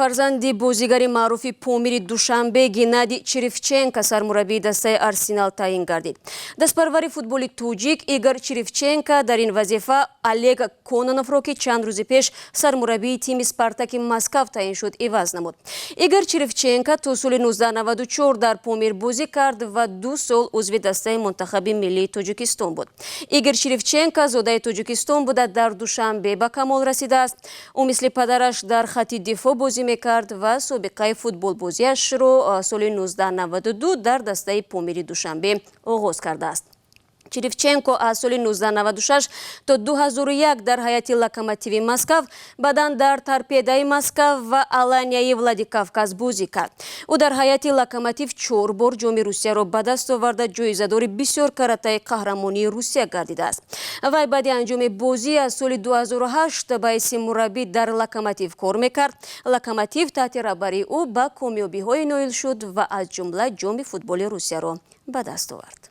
Фарзанди бозигари маъруфи Помири Душанбе Геннадий Черевченко сармураббии дастаи Арсенал таъин гардид. Дастпарвари футболи тоҷик Игор Черевченко дар ин вазифа Олег Кононовро, ки чанд рӯзи пеш сармураббии тими Спартаки Москав таъин шуд, иваз намуд. Игор Черевченко то соли 1994 дар Помир бозӣ кард ва 2 сол узви дастаи мунтахаби миллии Тоҷикистон буд. Игор Черевченко зодаи Тоҷикистон буда, дар Душанбе ба камол расидааст. Ӯ мисли падараш дар хатти дифоъ бозӣ мекард ва собиқаи футболбозиашро соли 1992 дар дастаи Помири Душанбе оғоз кардааст. Черевченко аз соли 1996 то 2001 дар ҳайати Локомотиви Москав, баъдан дар Торпедои Москав ва Аланияи Владикавказ бозӣ кард. Ӯ дар ҳайати Локомотив чор бор Ҷоми Русияро ба даст оварда, ҷоизадори бисёр каратаи қаҳрамонии Русия гардидааст. Вай баъди анҷоми бозӣ аз соли 2008 ба ҳайси мураббӣ дар Локомотив кор мекард. Локомотив таҳти раҳбарии ӯ ба комёбиҳое ноил шуд ва аз ҷумла Ҷоми футболи Русияро ба даст овард.